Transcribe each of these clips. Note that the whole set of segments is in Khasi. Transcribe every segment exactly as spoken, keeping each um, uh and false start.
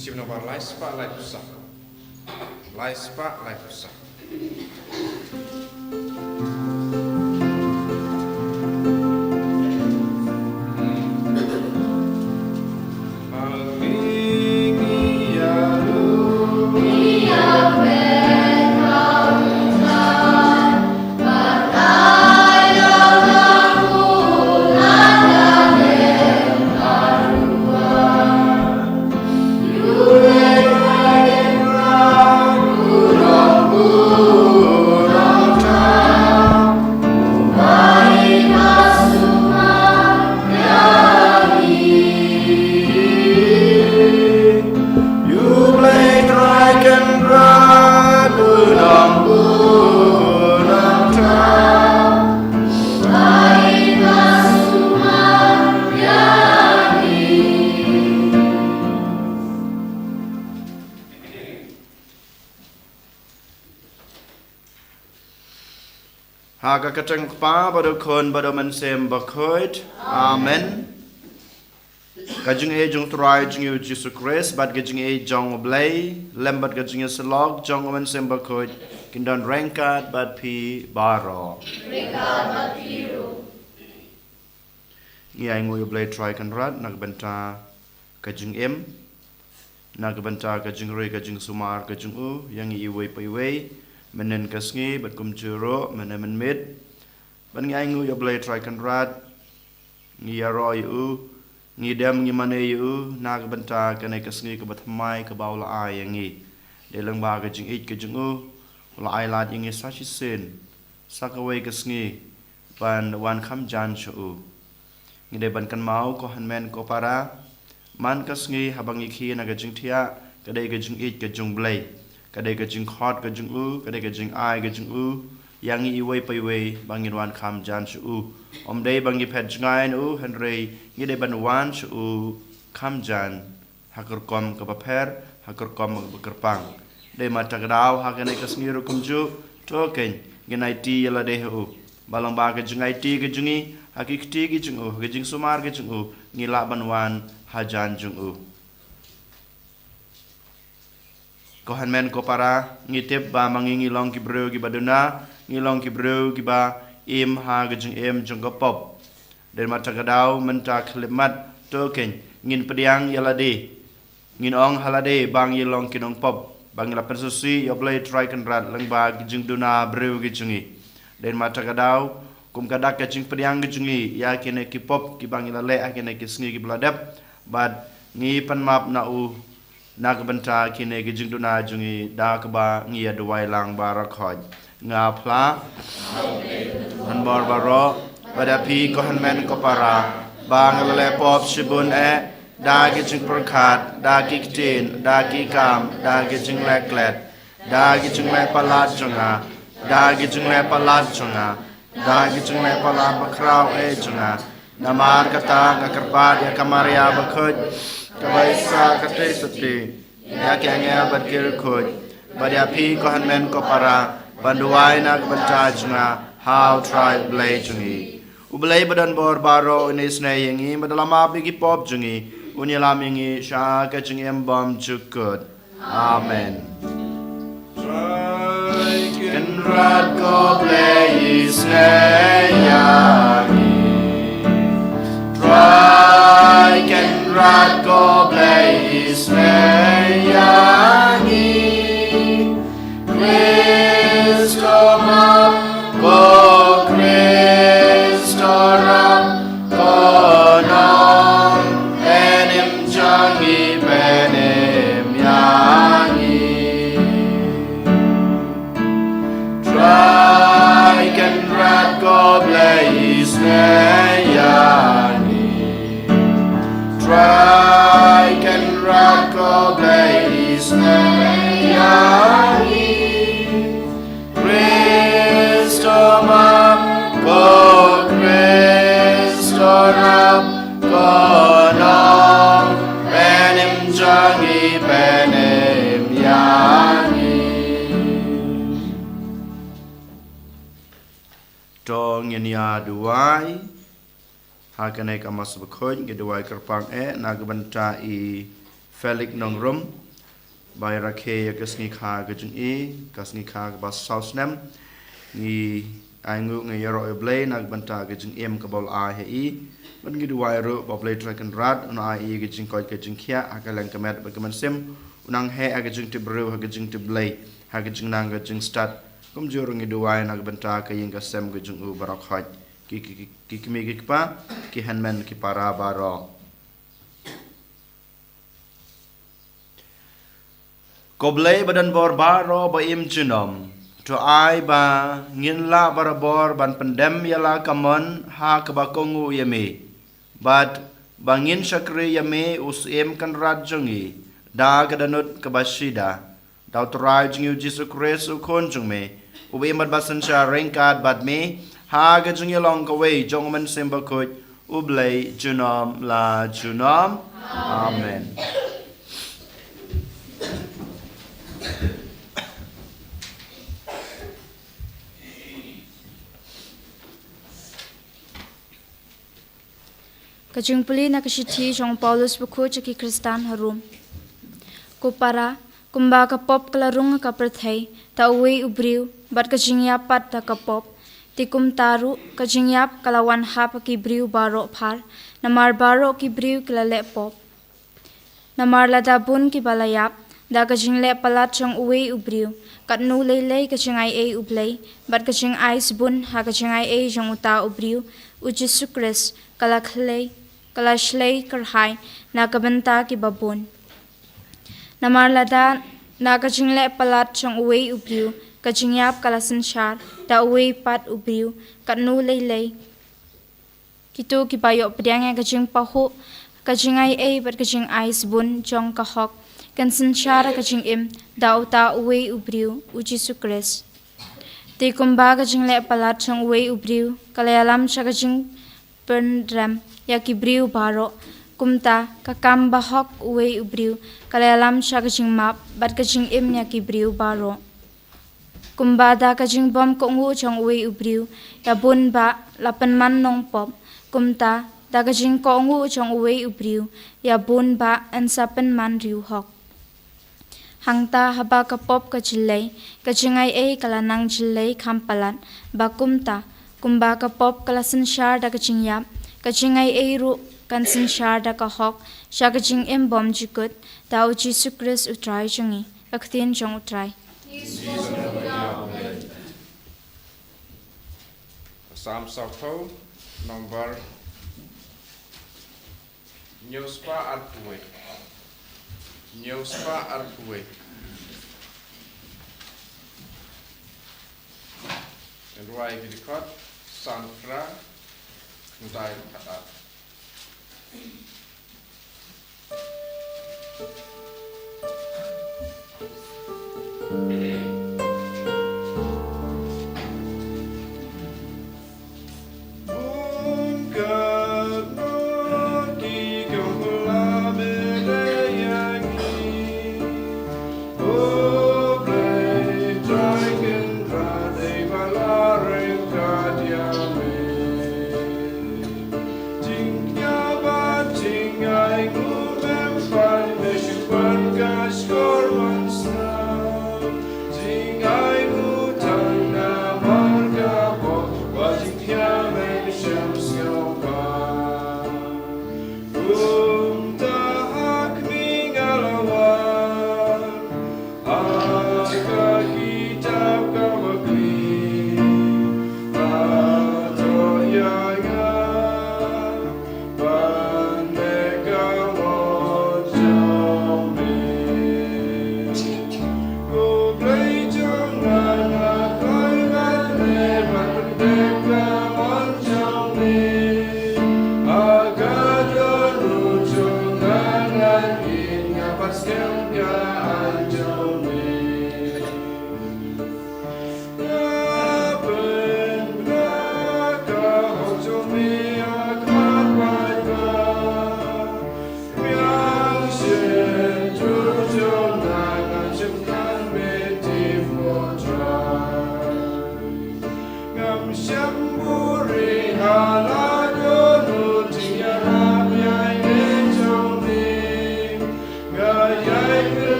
Sim nombar lai spah lai phew saw. Lai spah lai phew saw. Ha ka kyrteng u Kpa bad u Khun bad u Mynsiem Bakhuid. Amen. Ka jingïeit jong u Trai jong ngi u Jisu Khrist bad ka jingïeit jong u Blei lem bad ka jingïasyllok jong u Mynsiem Bakhuid kin don ryngkat bad phi baroh. Ngi ainguh ïa u Blei Trai Kynrad na ka bynta ka jingim, na ka bynta ka jingri ka jingsumar ka jong u ïa ngi iwei pa iwei, mynnin ka sngi bad kumjuh ruh mynne mynmiet. Bad ngi ainguh ïa u Blei Trai Kynrad, ngi ïaroh ïa u, ngi dem ngi mane ïa u na ka bynta kane ka sngi kaba thymmai kaba u la ai ïa ngi. Dei lyngba ka jingïeit ka jong u, u la ai lad ïa ngi sa shisien, sa kawei ka sngi ban wan kham jan sha u. Ngi dei ban kynmaw ko hynmen ko para, man ka sngi haba ngi khie na ka jingthiah, ka dei ka jingïeit ka jong u Blei, ka dei ka jingkhot ka jong u, ka dei ka jingai ka jong u ïa ngi iwei pa iwei ba ngin wan kham jan sha u. Ym dei ba ngi phet jngai na u, hynrei ngi dei ban wan sha u kham jan ha ka rukom kaba pher, ha ka rukom kaba kyrpang. Dei ma ta ka daw ha kane ka sngi ruh kumjuh, to keiñ ngin aiti ïa lade ha u, ba lyngba ka jingaiti ka jong ngi ha ki kti ki jong u, ha ka jingsumar ka jong u, ngi lah ban wan hajan jong u. Ko hynmen ko para, ngi tip ba ma ngi ngi long ki briew kiba duna, ngi long ki briew kiba im ha ka jingim jong ka pop. Dei ma ta ka daw mynta khyllipmat, to keiñ ngin pdiang ïa lade, ngin ong ha lade ba ngi long ki nongpop, ba ngi la pynsngewsih ïa u Blei Trai Kynrad lyngba ki jingduna briew ki jong ngi. Dei ma ta ka daw, kum ka dak ka jingpdiang ki jong ngi ïa kine ki pop kiba ngi la leh ha kine ki sngi kiba la dep, bad ngi pan map na u na ka bynta kine ki jingduna jong ngi da kaba ngi ïa duwai lang baroh khoit. Nga phla, hynmen baroh, bad ïa phi ko hynmen ko para, ba nga la leh pop shibun eh, da ki jingpyrkhat, da ki ktien, da ki kam, da ki jingleh klet, da ki jingleh palat jong nga, da ki jingleh palat jong nga, da ki jingleh palat bakhraw eh jong nga. Namar kata nga kyrpad ïa ka Maria bakhuid, kaba i sa ka tei sati, ïa ki angel bad ki riewkhuid, bad ïa phi ko hynmen ko para, ban duwai na ka bynta jong nga ha u Trai u Blei jong ngi. U Blei ba don bor baroh un isynei ïa ngi, bad la map ïa ki pop jong ngi, un ïalam ïa ngi sha ka jingim bymjukut. Amen. Trai Kynrad ko Blei isynei ïa ngi. Trai Kynrad ko Blei isynei ïa ngi. Khrist ko map, ko Khrist ko rap, ko nongpynim jong ngi pynim ïa ngi. Trai Kynrad ko Blei isynei ïa ngi. Trai Kynrad ko Blei isynei ïa ngi. Khrist ko map, ko Khrist ko rap, ko nongpynim jong ngi pynim ïa ngi. To ngin ïa duwai. Ha kane ka Mass bakhuid ngi duwai kyrpang eh na ka bynta i Felix Nongrum, ba ïa rakhe ïa ka sngi kha ka jingïeit, ka sngi kha kaba saw snem. Ngi ai nguh, ngi ïaroh ïa U Blei na ka bynta ka jingim kaba u la ai ha i. Bad ngi duwai ruh ba U Blei Trai Kynrad un ai i ka jingkoit ka jingkhiah ha ka liang ka met bad ka mynsiem, u nang heh ha ka jingtip briew, ha ka jingtip Blei, ha ka jingnang ka jingstad. Kumjuh ruh ngi duwai na ka bynta ka ïing ka sem ka jong u baroh khoit, ki, ki, ki, ki kmie ki kpa, ki hynmen ki para baroh. Ko Blei ba don bor baroh ba im junom, to ai ba ngin lah barabor ban pyndem ïa la ka mon ha kaba kohnguh ïa me, bad ba ngin shakri ïa me, U Syiem Kynrad jong ngi, da ka dohnud kaba shida, da U Trai jong ngi U Jisu Khrist U Khun jong me, uba im bad ba synshar ryngkat bad me ha ka jingïalong kawei jong U Mynsiem Bakhuid, U Blei junom la junom. Amen. Ka jingpule na ka shithi jong u Paulus bakhuid sha ki Khristan ha Rom. Ko para, kumba ka pop ka la rung ha ka pyrthei da uwei u briew, bad ka jingïap pat da ka pop, te kumta ruh ka jingïap ka la wan hap ha ki briew baroh phar, namar baroh ki briew ki la leh pop. Namar lada bun kiba la ïap da ka jingleh palat jong uwei u briew, katno lei lei ka jingaiei U Blei bad ka jingai sbun ha ka jingaiei jong uta u briew, U Jisu Khrist, ka la khlei, ka la shlei kyrhai na ka bynta kiba bun. Namar lada na ka jingleh palat jong uwei u briew ka jingïap ka la synshar da uwei pat u briew, katno lei lei kito kiba ïoh pdiang ïa ka jingpahuh, ka jingaiei bad ka jingai sbun jong ka hok kin synshar ha ka jingim da uta uwei u briew, U Jisu Khrist. Te kumba ka jingleh palat jong uwei u briew ka la ïalam sha ka jingpynrem ïa ki briew baroh, kumta ka kam bahok uwei u briew ka la ïalam sha ka jingmap bad ka jingim ïa ki briew baroh. Kumba da ka jingbymkohnguh jong uwei u briew ïa bun bah la pynman nongpop, kumta da ka jingkohnguh jong uwei u briew ïa bun bah yn sa pynman riew hok. Hangta haba ka pop ka jyllei, ka jingaiei ka la nang jyllei kham palat, ba kumta, kumba ka pop ka la synshar da ka jingïap, ka jingaiei ruh kan synshar da ka hok sha ka jingim bymjukut, da U Jisu Khrist U Trai jong ngi. Ka ktien jong U Trai. Salm sawphew, nombar hynñiew spah arphew wei. Hynñiew spah arphew wei. Ngan rwai ki dkhot, Salm Phra, ngan tai khat ar.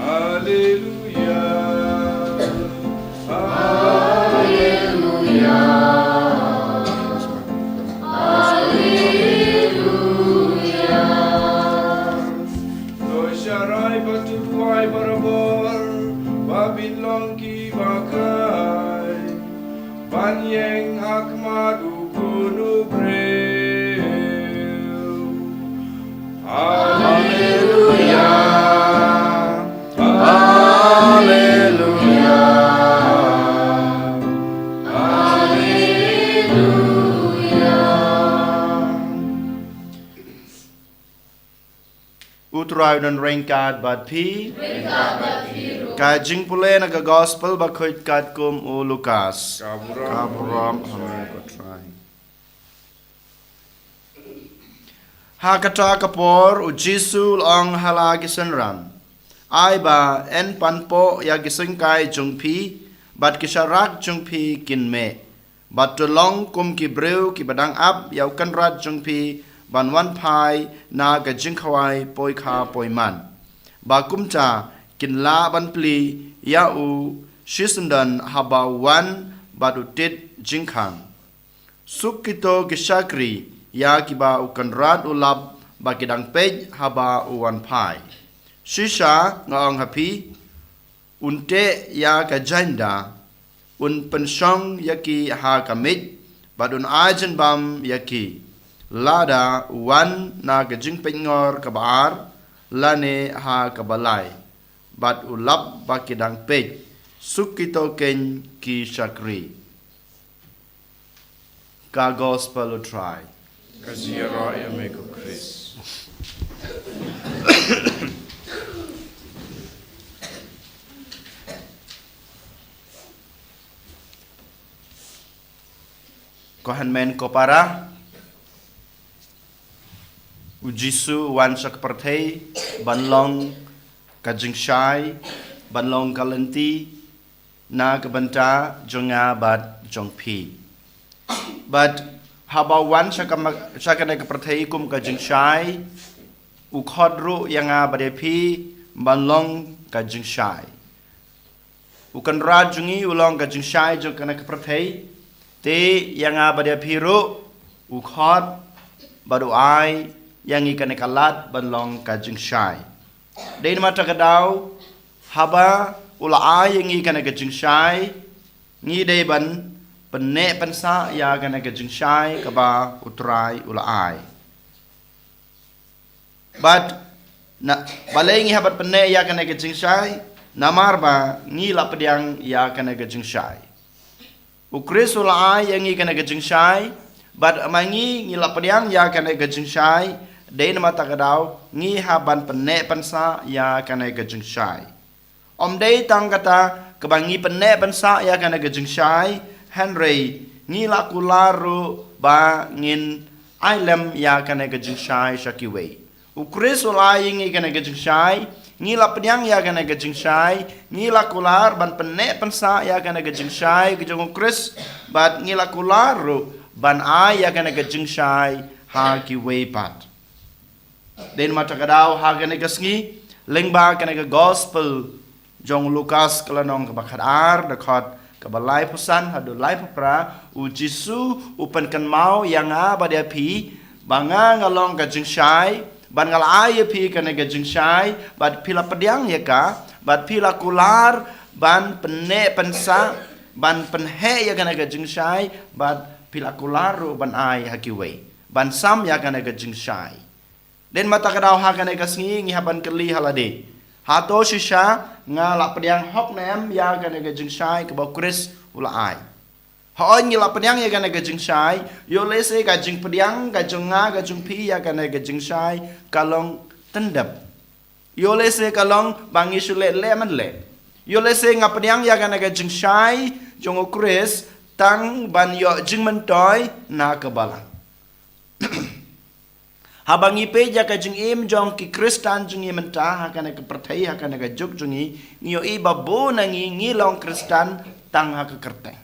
Haleluya. Haleluya. Haleluya. To sharai bad to duwai barabor, ba phin long kiba kai ban ïeng ha khmat u Khun u briew. Haleluya. Haleluya. Haleluya. U Trai un ryngkat bad phi. Ryngkat bad phi ruh. Ka jingpule na ka gospel ba khuid katkum u Lukas. Ka burom. Ka burom ha me ko Trai. Ha kata ka por u Jisu u la ong ha la ki synran, ai ba yn pan poh ïa ki syngkai jong phi, bad ki sharak jong phi kin meh. Bad to long kum ki briew kiba dang ap ïa u kynrad jong phi ban wan phai na ka jingkhawai poikha poiman. Ba kumta kin lah ban plie ïa u shisyndon haba u wan bad u tied jingkhang. Suk kito ki shakri ïa kiba u kynrad u lap ba ki dang peit haba u wan phai. Shisha nga ong ha phi, un teh ïa ka jaiñda, un pynshong ïa ki ha ka miej, bad un ai jingbam ïa ki, lada u wan na ka jingpeitngor kaba ar, lane ha kaba lai, bad u lap ba ki dang peit. Suk kito keiñ ki shakri. Ka gospel u Trai. Ka jingïaroh ïa me ko Khrist. Ko hynmen ko para, u Jisu u wan sha ka pyrthei ban long ka jingshai, ban long ka lynti, na ka bynta jong nga bad jong phi. Bad haba u wan sha ka ma-, sha kane ka pyrthei kum ka jingshai, u khot ruh ïa nga bad ïa phi ban long ka jingshai. U kynrad jong ngi u long ka jingshai jong kane ka pyrthei. Te ïa nga bad ïa phi ruh u khot bad u ai ïa ngi kane ka lad ban long ka jingshai. Dei namar kata ka daw, haba u la ai ïa ngi kane ka jingshai, ngi dei ban pynneh pynsah ïa kane ka jingshai kaba u Trai u la ai. Bad na, balei ngi hap ban pynneh ïa kane ka jingshai? Namar ba ngi la pdiang ïa kane ka jingshai. U Khrist u la ai ïa ngi kane ka jingshai, bad ma ngi ngi la pdiang ïa kane ka jingshai, dei namar kata ka daw ngi hap ban pynneh pynsah ïa kane ka jingshai. Ym dei tang kata kaba ngi pynneh pynsah ïa kane ka jingshai, hynrei ngi la kular ruh ba ngin ai lem ïa kane ka jingshai sha kiwei. U Khrist u la ai ïa ngi kane ka jingshai, ngi la pdiang ïa kane ka jingshai, ngi la kular ban pynneh pynsah ïa kane ka jingshai ka jong u Khrist, bad ngi la kular ruh ban ai ïa kane ka jingshai ha kiwei pat. Dei namar kata ka daw ha kane ka sngi, lyngba kane ka gospel jong u Lukas ka lynnong kaba khatar, dkhot kaba laiphew san haduh laiphew phra, u Jisu u pynkynmaw ïa nga bad ïa phi ba nga nga long ka jingshai, bad nga la ai ïa phi kane ka jingshai, bad phi la pdiang ïa ka, bad phi la kular ban pynneh pynsah, ban pynheh ïa kane ka jingshai, bad phi la kular ruh ban ai ha kiwei, ban sam ïa kane ka jingshai. Dei namar kata ka daw ha kane ka sngi ngi hap ban kylli ha lade, hato shisha nga la pdiang hok ne em ïa kane ka jingshai kaba u Khrist u la ai? Hooid ngi la pdiang ïa kane ka jingshai, ïoh lehse ka jingpdiang ka jong nga ka jong phi ïa kane ka jingshai ka long tyndep. Ïoh lehse ka long ba ngi shu leh leh man leh. Ïoh lehse nga pdiang ïa kane ka jingshai jong u Khrist tang ban ïoh jingmyntoi na ka balang. Haba ngi peit ïa ka jingim jong ki Khristan jong ngi mynta ha kane ka pyrthei, ha kane ka juk jong ngi, ngi ïohi ba bun na ngi ngi long Khristan tang ha ka kyrteng.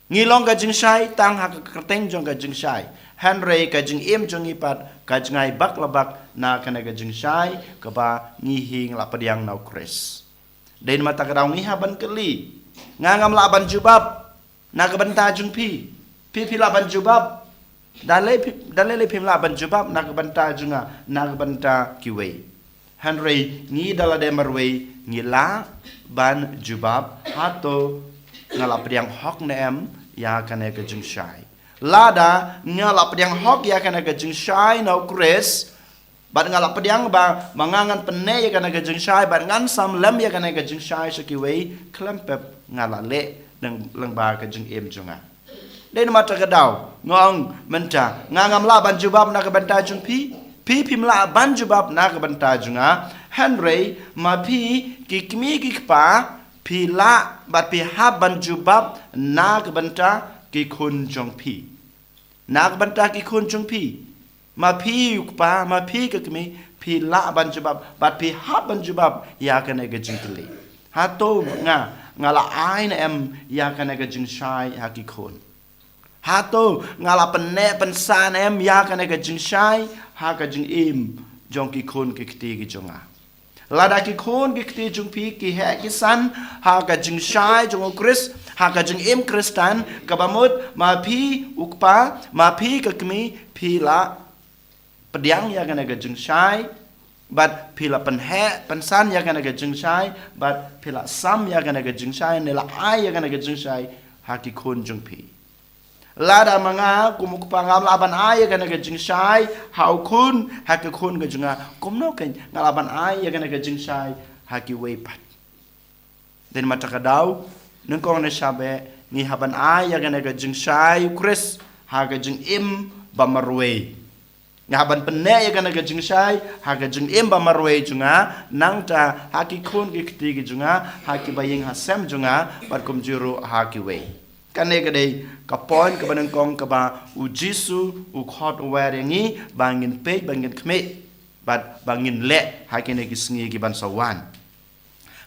Ngi long ka jingshai tang ha ka kyrteng jong ka jingshai. Hynrei ka jingim jong ngi pat ka jngai bak la bak na kane ka jingshai kaba ngi hi ngi la pdiang na u Khrist. Dei namar kata ka daw ngi hap ban kylli. Nga ngam lah ban jubab na ka bynta jong phi. Phi phi lah ban jubab. Da lei phi, da lei lei phim lah ban jubab na ka bynta jong nga, na ka bynta kiwei. Hynrei ngi da lade marwei ngi lah ban jubab, hato nga la pdiang hok ne em ïa kane ka jingshai. Lada nga la pdiang hok ïa kane ka jingshai na u Khrist, bad nga la pdiang ba ma nga ngan pynneh ïa kane ka jingshai bad ngan sam lem ïa kane ka jingshai sha kiwei, khlem pep nga la leh lyngba ka jingim jong nga. Dei namar kata ka daw nga ong mynta nga ngam lah ban jubab na ka bynta jong phi. Phi phim lah ban jubab na ka bynta jong nga. Hynrei ma phi ki kmie ki kpa phi lah bad phi hap ban jubab na ka bynta ki khun jong phi. Na ka bynta ki khun jong phi. Ma phi u kpa, ma phi ka kmie, phi lah ban jubab bad phi hap ban jubab ïa kane ka jingkylli. Hato nga, nga la ai ne em ïa kane ka jingshai ha ki khun. Hato nga la pynneh pynsan ne em ïa kane ka jingshai ha ka jingim jong ki khun ki kti ki jong nga. Lada ki khun ki kti jong phi ki heh ki san ha ka jingshai jong u Khrist, ha ka jingim Khristan, kaba mut ma phi u kpa, ma phi ka kmie, phi lah pdiang ïa kane ka jingshai bad phi lah pynheh pynsan ïa kane ka jingshai bad phi lah sam ïa kane ka jingshai ne lah ai ïa kane ka jingshai ha ki khun jong phi. Lada ma nga kum u kpa ngam lah ban ai ïa kane ka jingshai ha u khun, ha ka khun ka jong nga, kumno kein nga lah ban ai ïa kane ka jingshai ha kiwei pat. Dei namar kata ka daw nyngkong ne shabeh ngi hap ban ai ïa kane ka jingshai u Khrist ha ka jingim ba marwei. Nga hap ban pynneh ïa kane ka jingshai ha ka jingim ba marwei jong nga, nangta ha ki khun ki kti ki jong nga, ha kiba ïeng ha sem jong nga bad kumjuh ruh ha kiwei. Kane ka dei ka point kaba nyngkong kaba u Jisu u khot u wer ïa ngi ba ngin peit, ba ngin khmih bad ba ngin leh ha kine ki sngi ki ban sa wan.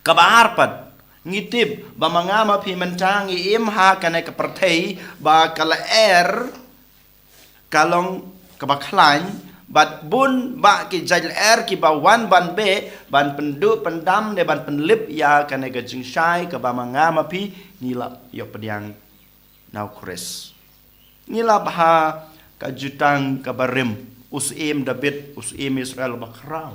Kaba ar pat, ngi tip ba ma nga ma phi mynta ngi im ha kane ka pyrthei ba ka lyer ka long kaba khlaiñ, bad bun bah ki jait lyer kiba wan ban beh, ban pynduh pyndam ne ban pynlip ïa kane ka jingshai kaba ma nga ma phi ngi la ïoh pdiang na u Khrist. Ngi la bha ka jutang kaba rim, u Syiem David, u Syiem Israel ba khraw.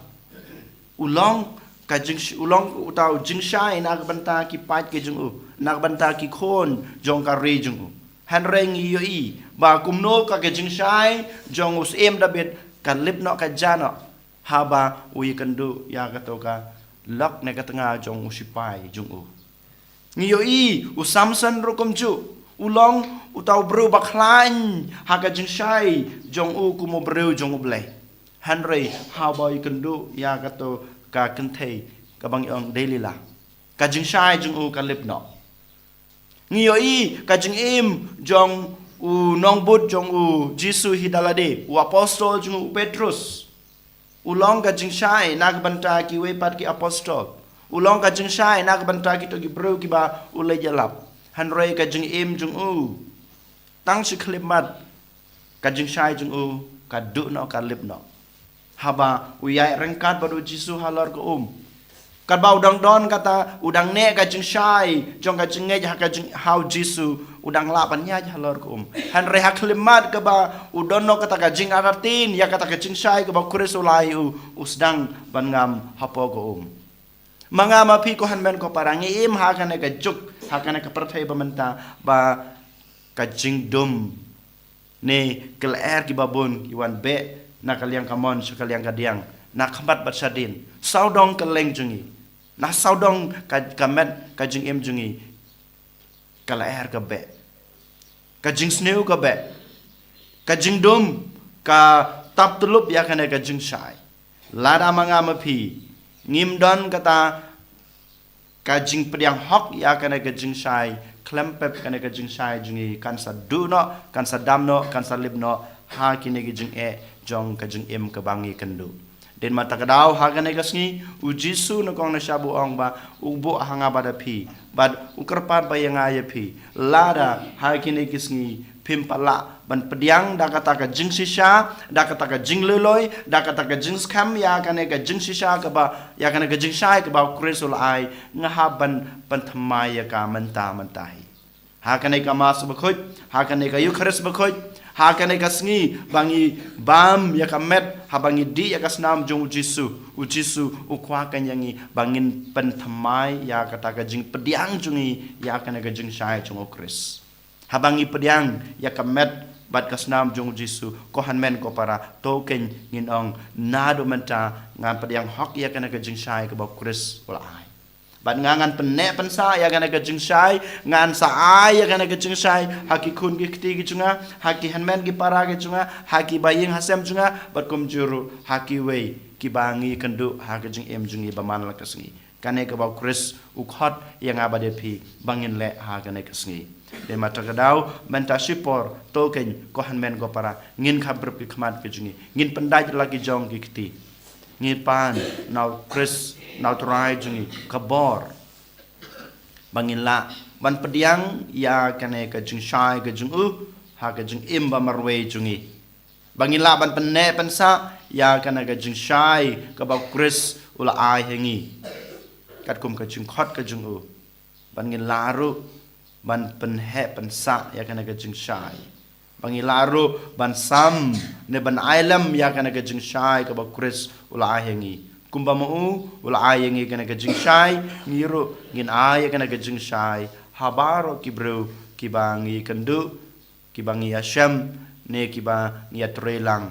U long ka jing, u long uta u jingshai na ka bynta ki paid ki jong u, na ka bynta ki khun jong ka ri jong u. Hynrei ngi ïohi ba kumno ka ka jingshai jong u Syiem David ka lip noh, ka jah noh haba u ïakynduh ïa kato ka lok ne ka tnga jong u sipai jong u. Ngi ïohi u Samson ruh kumjuh, u long uta u briew ba khlaiñ ha ka jingshai jong u kum u briew jong U Blei. Hynrei haba u ïakynduh ïa kato ka kynthei kaba ngi ong Delila, ka jingshai jong u ka lip noh. Ngi ïohi ka jingim jong u nongbud jong u Jisu hi da lade, u apostol jong u Petrus. U long ka jingshai na ka bynta kiwei pat ki apostol. U long ka jingshai na ka bynta kito ki briew kiba u leit ïalap. Hynrei ka jingim jong u, tang shi khyllipmat ka jingshai jong u ka duh noh, ka lip noh. Haba u ïaid ryngkat bad u Jisu halor ka um, katba u dang don kata, u dang neh ka jingshai jong ka jingngeit ha ka jing, ha u Jisu, u dang lah ban ïaid halor ka um. Hynrei ha khyllipmat kaba u don noh kata ka jingartatien ïa kata ka jingshai kaba u Khrist u la ai ïa u, u sdang ban ngam hapoh ka um. Ma nga ma phi ko hynmen ko para, ngi im ha kane ka juk, ha kane ka pyrthei ba mynta ba ka jingdum ne ki lyer kiba bun ki wan beh na ka liang kamon sha ka liang kadiang, na khmat bad shadien. Sawdong ka leng jong ngi, na sawdong ka, ka met ka jingim jong ngi, ka lyer ka beh, ka jingsniew ka beh, ka jingdum ka tap tyllup ïa kane ka jingshai. Lada ma nga ma phi ngim don kata ka jingpdiang hok ïa kane ka jingshai, khlem pep kane ka jingshai jong ngi kan sa duh noh, kan sa dam noh, kan sa lip noh ha kine ki jingeh jong ka jingim kaba ngi kynduh. Dei ma kata ka daw ha kane ka sngi, u Jisu na kong na shaba u ong ba, u buh ha nga bad ha phi, bad u kyrpad ba ïa nga ïa phi. Lada ha kine ki sngi phim pat lah ban pdiang da kata ka jingshisha, da kata ka jingluloi, da kata ka jingskhem ïa kane ka jingshisha kaba, ïa kane ka jingshai kaba u Khrist u la ai, nga hap ban pynthymmai ïa ka mynta mynta hi. Ha kane ka Mass bakhuid, ha kane ka Eukharist bakhuid, ha kane ka sngi ba ngi bam ïa ka met, haba ngi dih ïa ka snam jong u Jisu, u Jisu u kwah kan ïa ngi ba ngin pynthymmai ïa kata ka jingpdiang jong ngi ïa kane ka jingshai jong u Khrist. Haba ngi pdiang ïa ka met bad ka snam jong u Jisu, ko hynmen ko para, to kein ngin ong, naduh mynta ngan pdiang hok ïa kane ka jingshai kaba u Khrist u la ai. Bad nga ngan pynneh pynsah ïa kane ka jingshai, ngan sa ai ïa kane ka jingshai ha ki khun ki kti ki jong nga, ha ki hynmen ki para ki jong nga, ha ki baïing hasem jong nga, bad kumjuh ruh ha kiwei kiba ngi kynduh ha ka jingim jong ngi ba man la ka sngi. Kane kaba u Khrist u khot ïa nga bad ïa phi ba ngin leh ha kane ka sngi. Dei ma kata ka daw, mynta shipor, to kein, ko hynmen ko para, ngin kham pyrkhat ki khmat ki jong ngi, ngin pyndait la ki jong ki kti. Ngi pan na u Khrist, na u Trai jong ngi, ka bor ba ngin lah ban pdiang ïa kane ka jingshai ka jong u ha ka jingim ba marwei jong ngi. Ba ngin lah ban pynneh pynsah ïa kane ka jingshai kaba u Khrist u la ai ha ngi, katkum ka jingkhot ka jong u. Ba ngin lah ruh ban pynheh pynsah ïa kane ka jingshai. Ba ngin lah ruh ban sam ne ban ai lem ïa kane ka jingshai kaba u Khrist u la ai ha ngi. Kumba ma u u la ai ha ngi kane ka jingshai, ngi ruh ngin ai ïa kane ka jingshai ha baroh ki briew kiba ngi kynduh, kiba ngi ïashem, ne kiba ngi ïatrei lang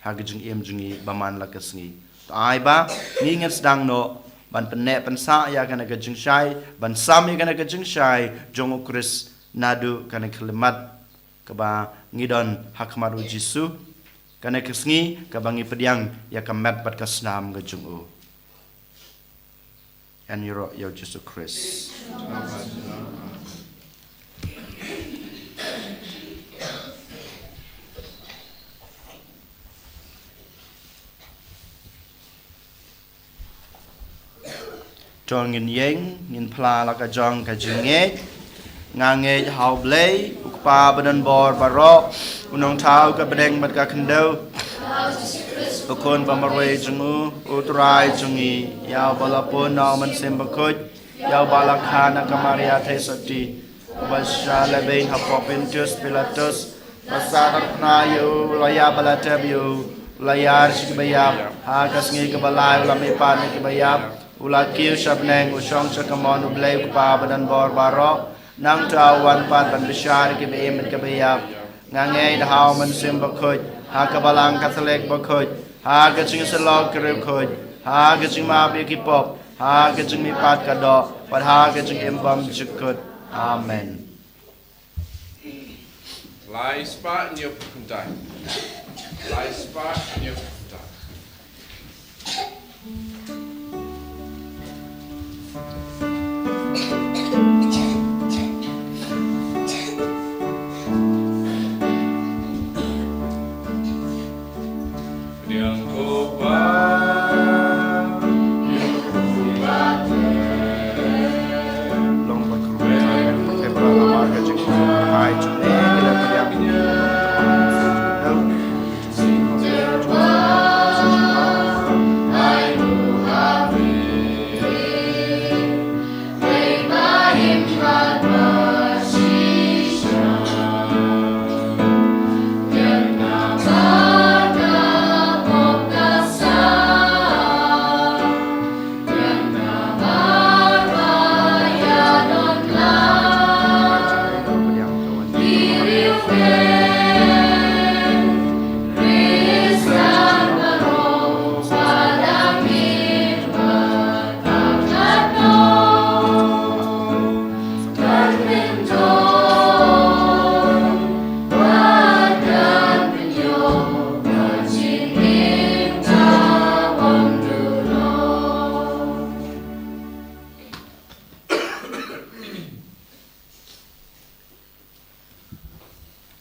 ha ka jingim jong ngi ba man la ka sngi. To ai ba ngi ngin sdang noh ban pynneh pynsah ïa kane ka jingshai, ban sam ïa kane ka jingshai jong u Khrist naduh kane ka khyllipmat kaba ngi don ha khmat u Jisu, kane ka sngi kaba ngi pdiang ïa ka met bad ka snam ka jong u. Ïaroh ïa u Jisu Khrist. To ngin ïeng, ngin phla la ka jong ka jingngeit. Nga ngeit ha u Blei, u Kpa badonbor baroh, u nongthaw ka bneng bad ka khyndew, u Khun ba marwei jong u, u Trai jong ngi, ïa uba la pun na u Mynsiem Bakhuid, ïa uba la kha na ka Maria Theisotti, uba shah lehbeiñ hapoh Pontius Pilatus, ba sah tyrkhong ïa u, la ïap ba la tep ïa u, la ïar sha kiba ïap, ha ka sngi kaba lai u la mihpat na kiba ïap, u la kiew sha bneng, u shong sha kamon u Blei u Kpa badonbor baroh. Nangta u wan pat ban bishar ïa kiba im bad kiba ïap. Nga ngeit ha u Mynsiem Bakhuid, ha ka Balang Katholik bakhuid, ha ka jingïasyllok ki riewkhuid, ha ka jingmap ïa ki pop, ha ka jingmihpat ka doh, bad ha ka jingim bymjukut. Amen. Lai spah hynñiew phew khyndai. Lai spah hynñiew phew khyndai.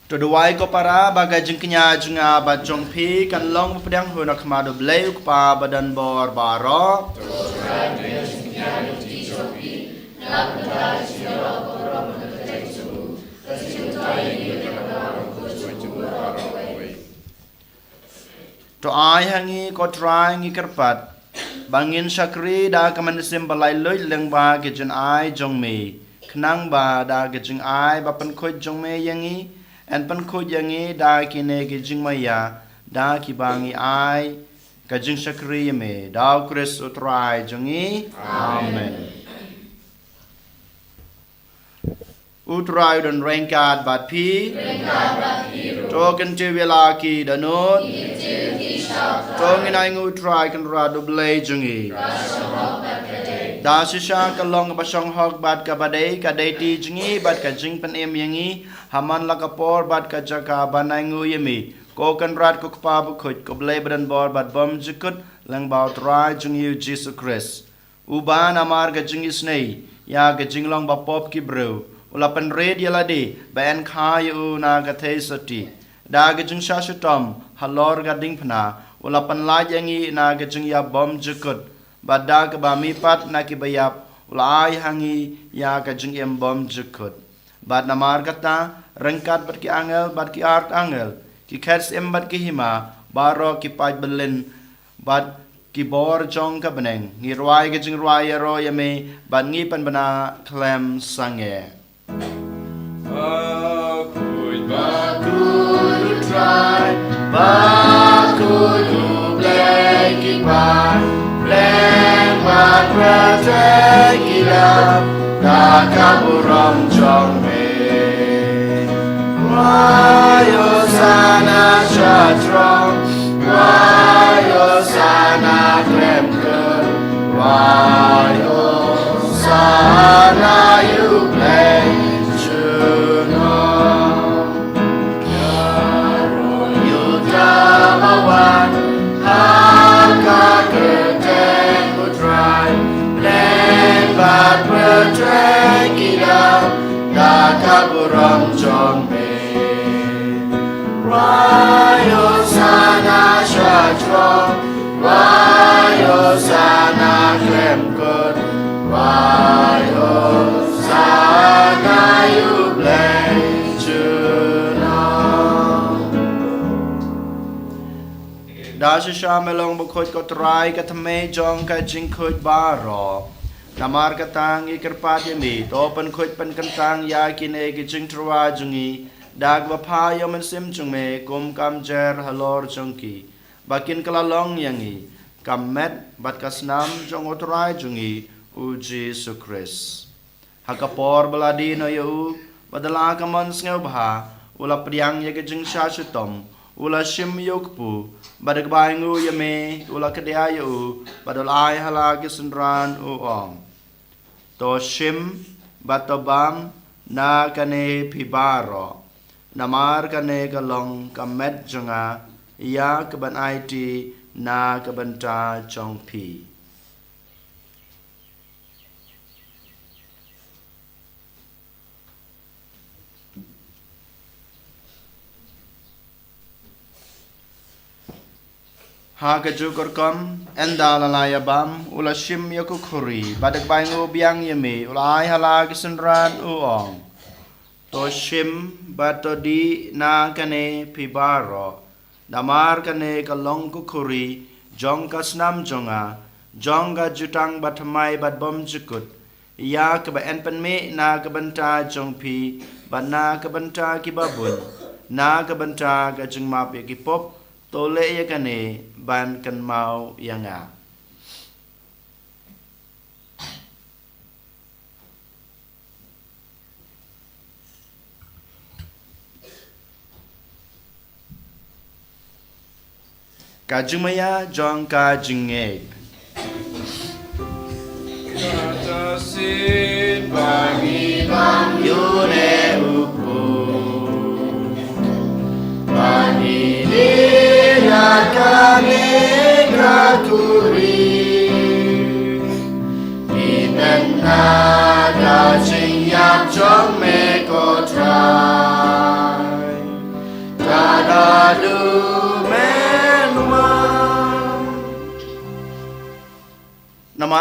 To duwai ko para ba ka jingkñia jong nga bad jong phi kan long ba pdiang hun ha khmat U Blei U Kpa ba don bor baroh. To ai ha ngi ko Trai ngi kyrpad ba ngin shakri da ka mynsiem ba laitluid lyngba ka jingai jong me, khnang ba da ka jingai ba pynkhuid jong me ïa ngi, yn pynkhuid ïa ngi da kine ki jingmaïa, da kiba ngi ai ka jingshakri ïa me, da U Khrist U Trai jong ngi. Amen. U Trai u don ryngkat bad phi. To kyntiew ïa la ki dohnud. To ngin ainguh U Trai Kynrad U Blei jong ngi. Da shisha ka long kaba shong hok bad kaba dei, ka dei ti jong ngi bad ka jingpynim ïa ngi ha man la ka por bad ka jaka ban ainguh ïa me, ko Kynrad ko Kpa bakhuid, ko Blei ba don bor bad bymjukut, lyngba U Trai jong ngi U Jisu Khrist. Uba namar ka jingisynei ïa ka jinglong bapop ki briew, u la pynrit ïa lade ba yn kha ïa u na ka theisotti. Da ka jingshah shitom halor ka diengphna, u la pynlait ïa ngi na ka jingïap bymjukut, bad da kaba mihpat na kiba ïap, u la ai ha ngi ïa ka jingim bymjukut. Bad namar kata, ryngkat bad ki angel, bad ki archangel, ki khet syiem bad ki hima baroh, ki paid byllien, bad ki bor jong ka bneng, ngi rwai ka jingrwai ïaroh ïa me, bad ngi pynbna khlem sangeh. Bakhuid, bakhuid U Trai, bakhuid U Blei ki paidbah, bad pyrthei ki dap da ka burom jong me. Rwai Hosana sha throng, rwai Hosana khlem kut, rwai Hosana ïa U Blei junom. Ïaroh ïa uta uba wan ha ka kyrteng U Trai, bad pyrthei ki dap da ka burom jong me. Rwai Hosana sha throng, rwai Hosana khlem kut, rwai Hosana ïa U Blei junom. Da shisha me long bakhuid ko Trai, ka thymmei jong ka jingkhuid baroh. Namar kata ngi kyrpad ïa me, to pynkhuid pynkyntang ïa kine ki jingtyrwa jong ngi da kaba pha ïa U Mynsiem jong me, kum ka mjer halor jong ki, ba kin kylla long ïa ngi ka met bad ka snam jong U Trai jong ngi U Jisu Khrist. Ha ka por ba la die noh ïa u, bad da la ka mon sngewbha, u la pdiang ïa ka jingshah shitom, u la shim ïa u kpu, bad da kaba ainguh ïa me, u la kdiah ïa u, bad u la ai ha la ki synran, u ong: To shim bad to bam na kane phi baroh, namar kane ka long ka met jong nga, ïa kaban aiti na ka bynta jong phi. Ha kajuh ka rukom, ynda la la ïa bam, u la shim ïa ka khuri, bad da kaba ainguh biang ïa me, u la ai ha la ki synran, u ong: To shim bad to dih na kane phi baroh, namar kane ka long ka khuri jong ka snam jong nga, jong ka jutang bathymmai bad bymjukut, ïa kaba yn pynmih na ka bynta jong phi, bad na ka bynta kiba bun, na ka bynta ka jingmap ïa ki pop. To leh ïa kane ban kynmaw ïa nga. Ka jingmaïa jong ka jingngeit. Kata shisien ba ngi bam ïa une u kpu, ba ngi dih na kane ka khuri, ngi pynbna ka jingïap jong me ko Trai.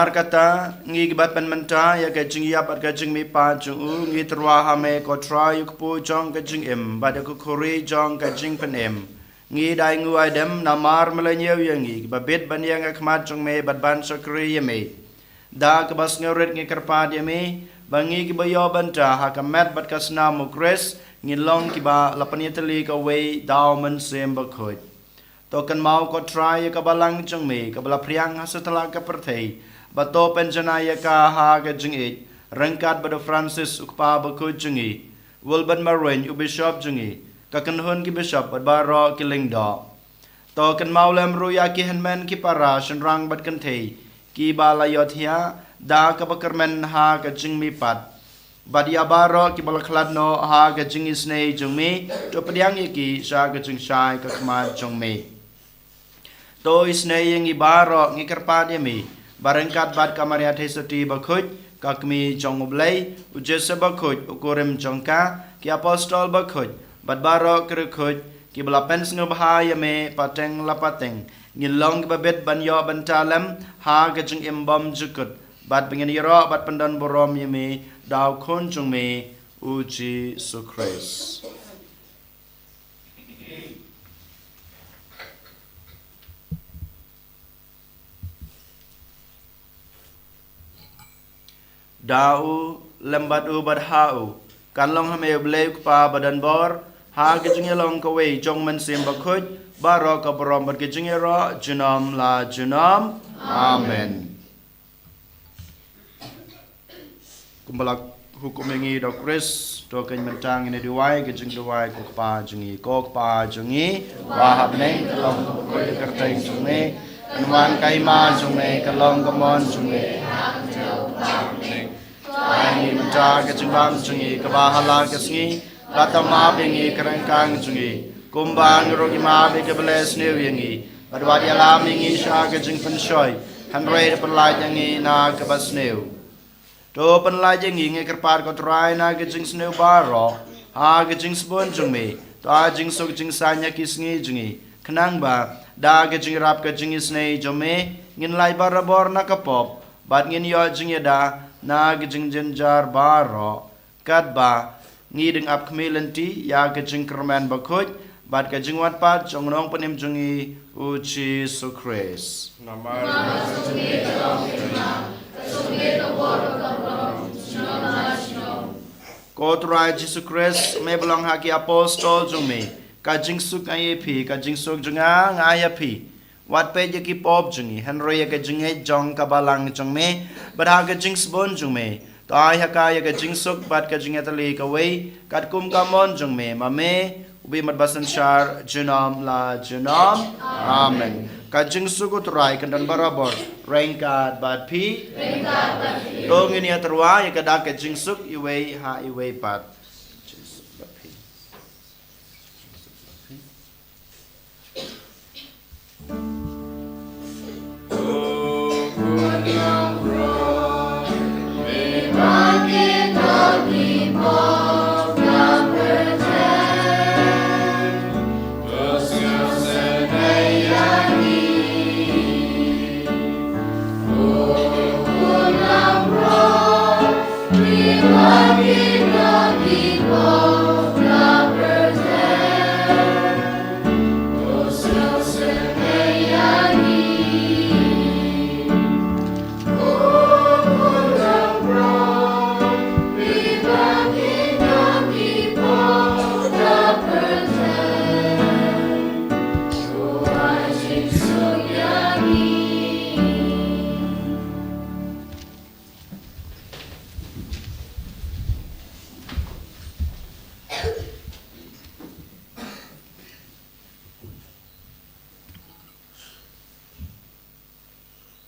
Namar kata, ngi kiba pynmynta ïa ka jingïap bad ka jingmihpat jong u, ngi tyrwa ha me ko Trai, ïa u kpu jong ka jingim bad ïa ka khuri jong ka jingpynim. Ngi da ai nguh ai dem namar me la ñiew ïa ngi kiba bit ban ïeng ha khmat jong me bad ban shakri ïa me. Da kaba sngewrit ngi kyrpad ïa me ba ngi kiba ïoh bynta ha ka met bad ka snam u Khrist, ngin long kiba la pynïatylli kawei da u Mynsiem Bakhuid. To kynmaw ko Trai ïa ka balang jong me kaba la phriang ha satlak ka pyrthei, bad to pynjanai ïa ka ha ka jingïeit ryngkat bad u Francis u kpa bakhuid jong ngi, Wilbert Marwein u bishop jong ngi, ka kynhun ki bishop bad baroh ki lyngdoh. To kynmaw lem ruh ïa ki hynmen ki para shynrang bad kynthei kiba la ïohthiah da kaba kyrmen ha ka jingmihpat, bad ïa baroh kiba la khlad noh ha ka jingisynei jong me, to pdiang ïa ki sha ka jingshai ka khmat jong me. To isynei ïa ngi baroh, ngi kyrpad ïa me ba ryngkat bad ka Maria Theisotti bakhuid, ka Kmie jong u Blei, u Joseph bakhuid u kurim jong ka, ki apostol bakhuid bad baroh ki riewkhuid kiba la pynsngewbha ïa me pateng la pateng, ngin long kiba bit ban ïoh bynta lem ha ka jingim bymjukut, bad ba ngin ïaroh bad pyndon burom ïa me da u Khun jong me, u Jisu Khrist. Da u, lem bad u, bad ha u, kan long ha me u Blei u Kpa badonbor, ha ka jingïalong kawei jong u Mynsiem Bakhuid, baroh ka burom bad ka jingïaroh junom la junom. Amen. Kumba la hukum ïa ngi da u Khrist, to kein mynta ngin ïa duwai ka jingduwai: Ko Kpa jong ngi, ko Kpa jong ngi ba ha bneng, ka long ka kyrteng jong me, kan wan ka hima jong me, kan long ka mon jong me. Ai ngi mynta ka jingbam jong ngi kaba ha la ka sngi, bad to map ïa ngi ki ryngkang jong ngi, kumba ngi ruh ngi map ïa kiba leh sniew ïa ngi, bad wat ïalam ïa ngi sha ka jingpynshoi, hynrei to pynlait ïa ngi na kaba sniew. To pynlait ïa ngi, ngi kyrpad ko Trai, na ka jingsniew baroh ha ka jingsbun jong me, to ai jingsuk jingsaiñ ha ki sngi jong ngi, khnang ba da ka jingïarap ka jingisynei jong me ngin lait barabor na ka pop, bad ngin ïoh jingïada na ka jingjynjar baroh, katba ngi dang ap khmih lynti ïa ka jingkyrmen bakhuid bad ka jingwan pat jong u Nongpynim jong ngi, u Jisu Khrist. Namar ko Trai Jisu Khrist, me ba long ha ki apostol jong me: Ka jingsuk nga ai ïa phi, ka jingsuk jong nga nga ai ïa phi. Wat peit ïa ki pop jong ngi, hynrei ïa ka jingngeit jong ka balang jong me, bad ha ka jingsbun jong me, to ai ha ka ïa ka jingsuk bad ka jingïatylli kawei, katkum ka mon jong me, ma me u bymman ba synshar junom la junom. Amen. Ka jingsuk u Trai kan don barabor ryngkat bad phi. To ngin ïa tyrwa ïa ka dak ka jingsuk iwei ha iwei pat.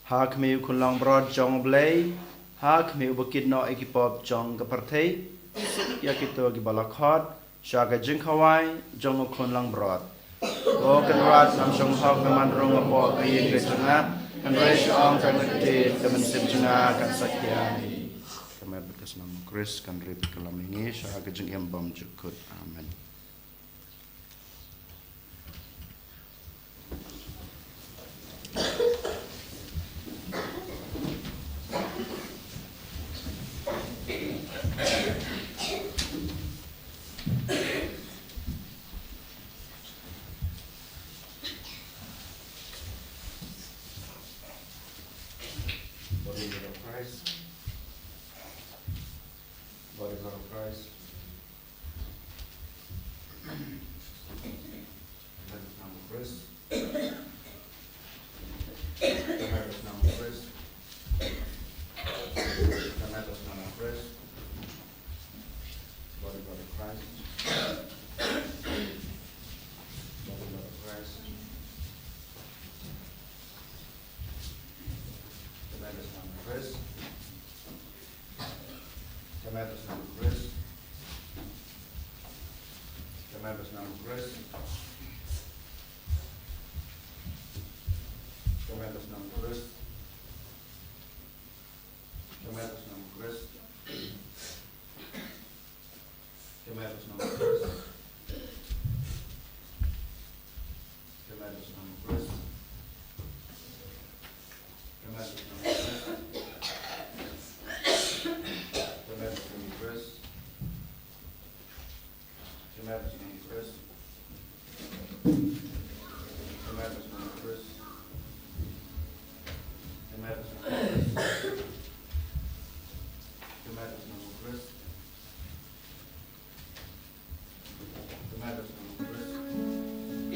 Ha khmih u khun langbrot jong U Blei, ha khmih uba kit noh ïa ki pop jong ka pyrthei, suk ïa kito kiba la khot sha ka jingkhawai jong u khun langbrot. Ko Kynrad, ngam shong hok me man rung hapoh ka ïing ka jong nga, hynrei shu ong tang ka ktien, ka mynsiem jong nga kan sa khia hi. Ka met bad ka snam u Khrist kan rit ka lam ïa ngi sha ka jingim bymjukut. Amen. Kyrmen bad snam u Khrist. Kyrmen bad snam u Khrist. Kyrmen bad snam u Khrist. Kyrmen bad snam u Khrist. Kyrmen bad snam u Khrist. Kyrmen bad snam u Khrist. Kyrmen bad snam u Khrist. Kyrmen bad snam u Khrist. Kyrmen bad snam u Khrist. Kyrmen bad snam u Khrist. Kyrmen bad snam u Khrist. Kyrmen bad snam u Khrist. Kyrmen bad snam u Khrist.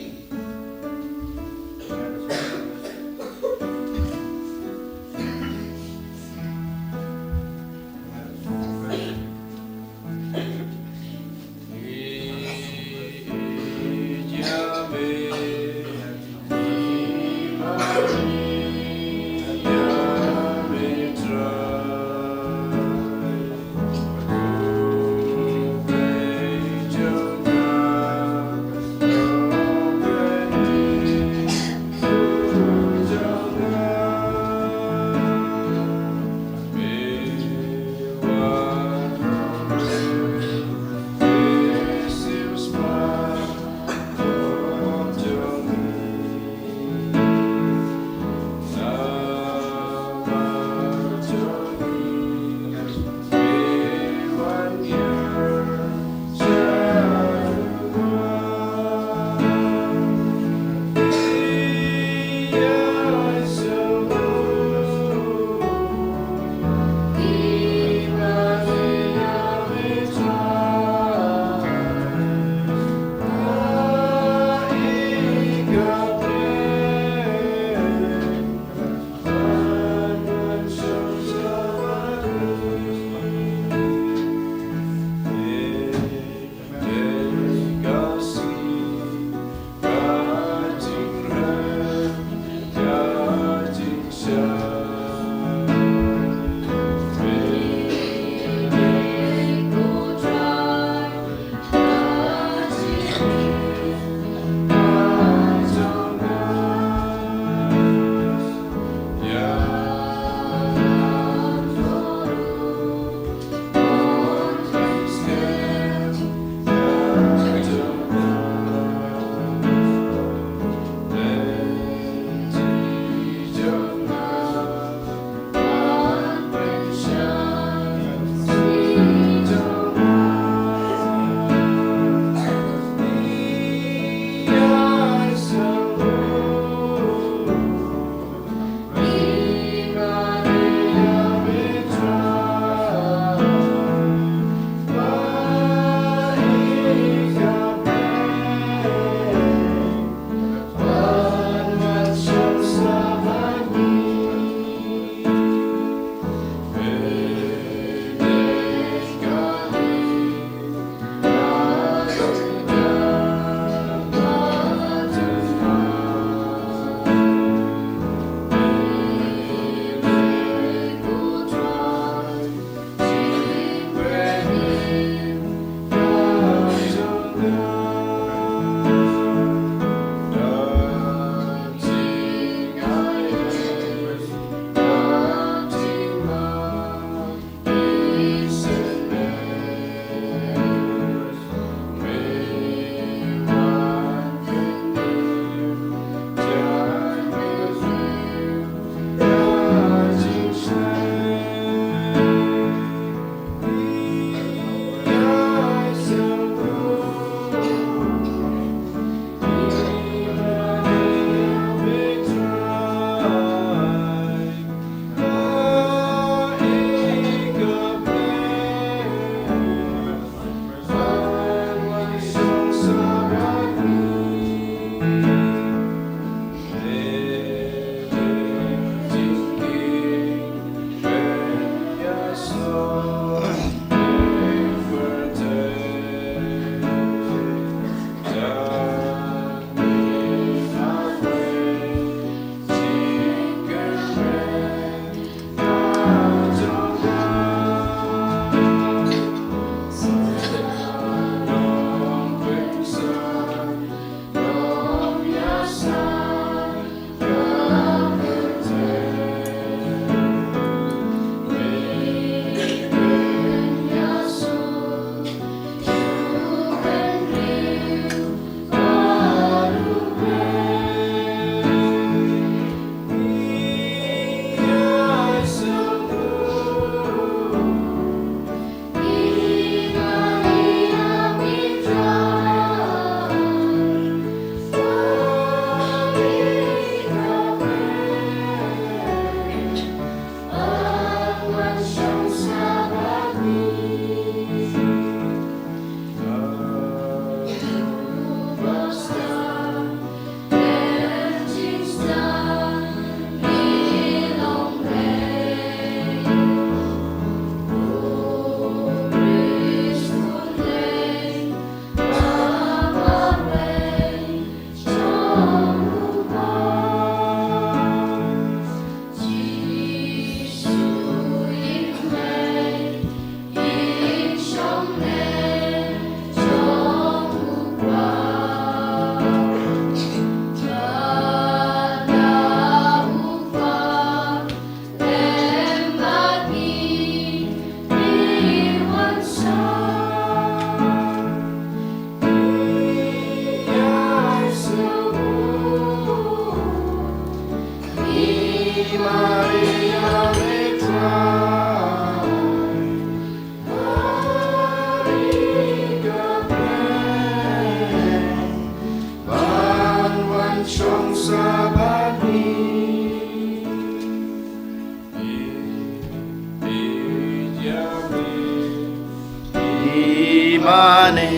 Imane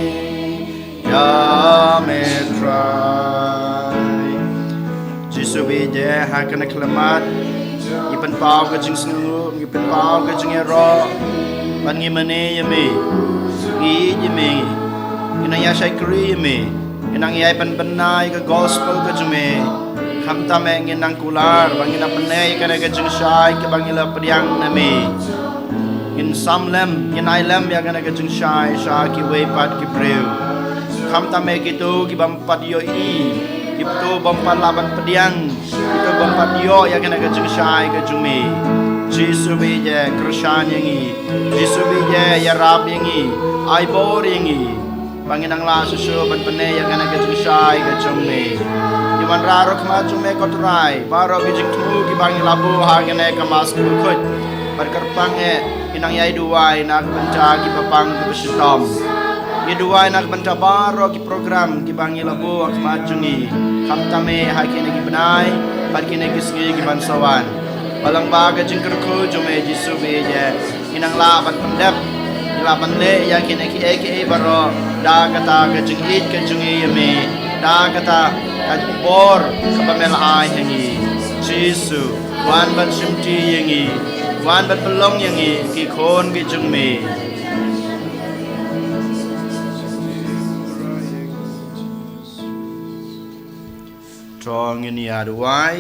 ïa me Trai. Jisu bije ha kane ka khlieh mat. Ngi pynpaw ka jingsngewnguh, ngi pynpaw ka jingïaroh. Ban ngi mane ïa me. Ngi ïeit ïa me. Ngi nang ïa shakri ïa me. Ngi nang ïa pynbna ïa ka gospel ka jong me. Khamtam eh ngi nang kular ba ngi nang pyneh ïa kane ka jingshai kaba ngi la pdiang na me. Ngin sam lem, ngin ai lem ïa kane ka jingshai sha kiwei pat ki briew. Khamtam eh kito ki bym pat ïohi, kito bym pat lah ban pdiang, kito bym pat ïoh ïa kane ka jingshai ka jong me. Jisu bije kyrshan ïa ngi, Jisu bije ïarap ïa ngi, ai bor ïa ngi. Ba ngin nang lah shuh shuh ban pyneh ïa kane ka jingshai ka jong me. Ngi wanrah ruh ha khmat jong me ko Trai, baroh ki jingthmu kiba ngi la buh ha kane ka Mass bakhuid. Bad kyrpang eh, ngi nang ïai duwai na ka bynta kiba pang kiba shitom. Ngi duwai na ka bynta baroh ki program kiba ngi la buh ha khmat jong ngi. Khamtam eh ha kine ki bnai bad kine ki sngi ki ban sa wan. Ba lyngba ka jingkyrkhu jong me Jisu bije. Ngi nang lah ban pyndep, ngi lah ban leh ïa kine kiei kiei baroh da kata ka jingïeit ka jong ngi ïa me, da kata ka bor kaba me la ai ha ngi. Jisu, wan ban shimti ïa ngi, wan ban pynlong ïa ngi ki khun ki jong me. To ngin ïa duwai.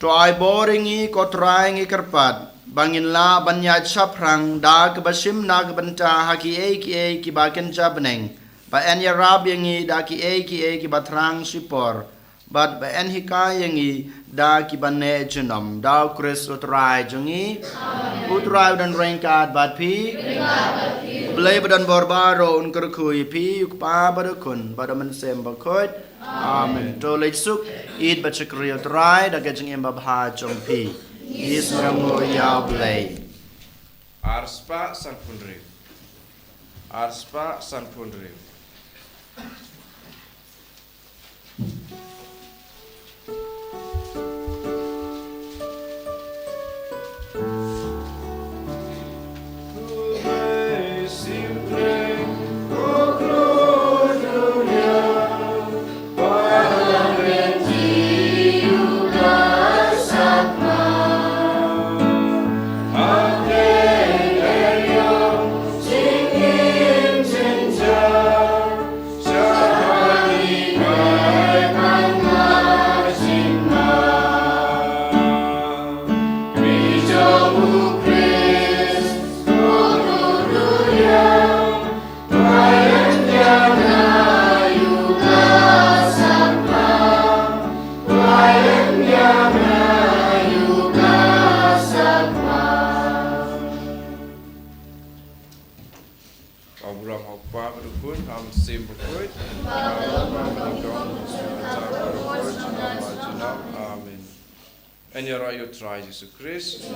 To ai bor ïa ngi ko Trai, ngi kyrpad ba ngin lah ban ïaid shaphrang da kaba shim na ka bynta ha kiei kiei kiba kynja bneng, ba yn ïarap ïa ngi da kiei kiei kiba thrang shipor, bad ba yn hikai ïa ngi da kiba neh junom. Da U Khrist U Trai jong ngi. Amen. U Trai u don ryngkat bad phi. Ryngkat bad phi. U Blei ba don bor baroh un kyrkhu ïa phi, U Kpa bad U Khun bad U Mynsiem Bakhuid. Amen. To leit suk, ïeit bad shakri ïa U Trai da ka jingim babha jong phi. Ngi sngewnguh ïa U Blei. Arspah sanphew hynriew. Arspah sanphew hynriew. Ka burom ha U Kpa bad U Khun, ha U Mynsiem Bakhuid. Amen. Yn ïaroh ïa U Trai Jisu Khrist.